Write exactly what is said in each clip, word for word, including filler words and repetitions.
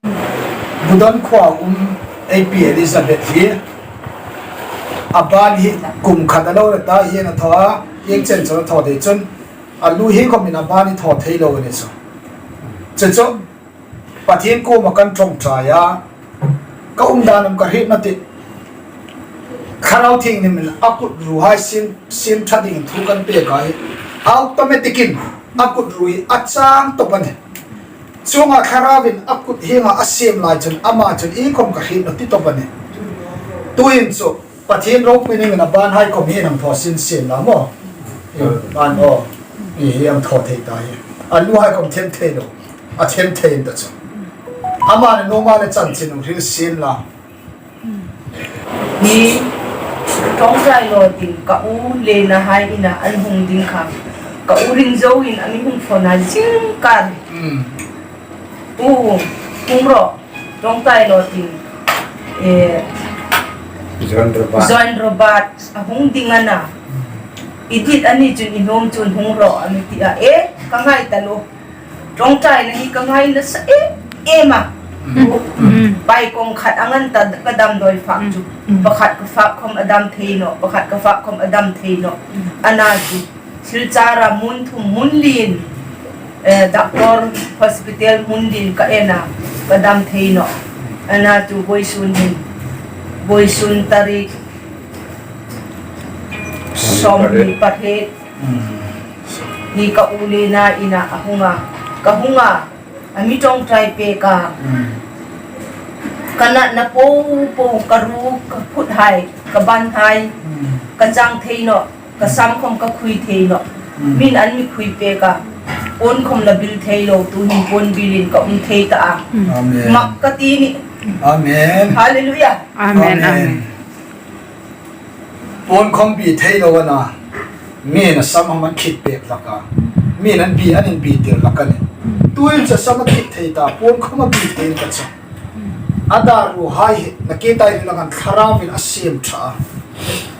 Budon khuoa um ei pi Elizabeth hi a ban hi kum khat a lo la ta hieng a thaw a, hieng chen chun a thaw thei chun a lu hi khawmin a ban hi thaw thei lo a ni chu. Chu chu Pathien kuoma kan ṭawngṭai a, ka um dan am ka hriet naw tih. Thlarau Thienghlimin a kut ruhai siem, siem ṭha ding thu kan pek a hi, automatic-in a kut ruh hi a chang tawp a nih. Chuonga Thlarauin a kut hienga a siem lai chun ama chun iengkhawm ka hriet naw ti tawp a nih. Tuhin chu Pathien ropui dingin a banhai khawm hi nang thaw sin sien la maw. Ban aw. Hi hi an thaw thei ta hi. A luhai khawm them thei lo. A them thei ta chu. Ama ni noma le chanchin hung hril sien la. Hi ṭawngṭai naw ding ka u le nahai ina an hung ding kha. Ka u ring zoin a mi hung phone a zing kar. Mm. U, hung rawh. Ṭawngṭai naw ding. Eh, John Robert. John Robert a hung ding a na. I dit a ni chun i nuom chun hung rawh a mi ti a. Eh, ka ngai ta lo. Ṭawngṭaina hi ka ngai nasa em em a. Mm. Bai kawng khat a ngan ta ka damdawi fak chu. Mm. Pakhat ka fak khawm a dam thei naw, pakhat ka fak khawm a dam thei naw. Mm. A na chu Silchara hmun thum hmun lien, eh, doctor hospital hmun lien ka en a, ka dam thei naw. A na chu vawisun hin, vawisun tarik sawmhni pariet. Mm. Hi ka u le na ina a hung a, ka hung a, a mi ṭawngṭai pek a. Mm. Ka natna po po, ka ru, ka phuthai, ka banhai, mm, ka chang thei naw, ka sam khawm ka khui thei naw. Mm. Min an mi khui pek a. Puon khawm la bil thei lo, tuhin puon bilin ka um thei ta a. Mm. Amen. Mak ka ti ni. Amen. Hallelujah. Amen, amen. Amen. Puon khawm bi thei lo a na, mi na sam hawm an khit pek hlak a, mi nan bi, an inbi tir hlak a nih. Tuhin chu sam a khit thei ta, puon khawm a bi thei ta chu. A dar ruhai hi, nakie ta hi la kan Thlarauin a siem ṭha a.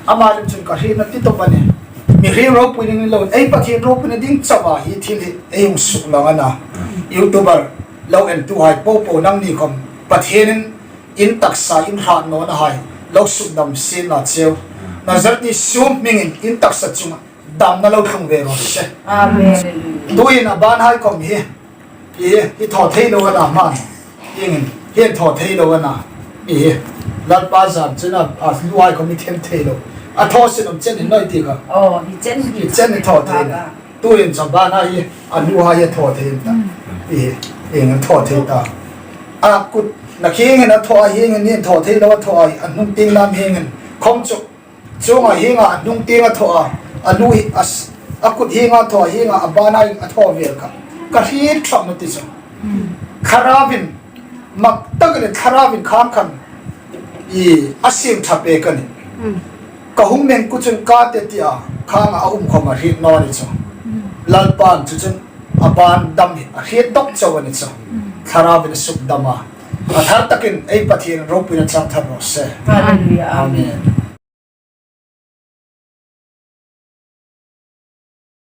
Ama lem chun ka hriet naw ti tawp a nih. Mihriem ropui ding lo, ei Pathien ropuina ding chauh a hi thil hi ei hung suklang a na. YouTuber lo entuhai po po nangni khawm Pathienin in taksa in hrat nawna hai lo sukdam sien la cheu. Nazareth Isu hmingin in taksa chunga damna lo tlung ve raw se. Amen. Tuhin a banhai khawm hi, hi, hi thaw thei lo a na hman. Hieng hin, hi thaw thei lo a na. Hi, Lalpa zan chun a, a luhai khawm hi them thei lo. A thaw sin am chen in naw ti kha. Oh, hi chen hi. Hi chen hi thaw thei lo. Tuhin chu a banhai hi, a luhai hi thaw thei ta. Mm. Hi, hieng hin thaw thei ta. A kut, nakie hin a thaw a, hieng hin thaw thei lo a thaw a, a hnung tieng lam hieng hin. Khawm chu, chuonga hienga a hnung tieng a thaw a, a lu hi, a s-, a kut hienga thaw a, hienga a banhai a thaw vel kha. Ka hriet ṭhak naw ti chu. Mm. Thlarauin, mak tak le Thlarauin khang khan, i, a siem ṭha pek a nih. Mm. Ka hung meng ku chun ka te tia, khang a um khawm a hriet naw ni chu. Mm. Lalpan chu chun a ban dam hi a hriet dawk chauh a ni chu. Mm. Thlarauin a sukdam a. A thar takin ei Pathien ropuina chang thar raw se. Hallelujah. Amen. Amen.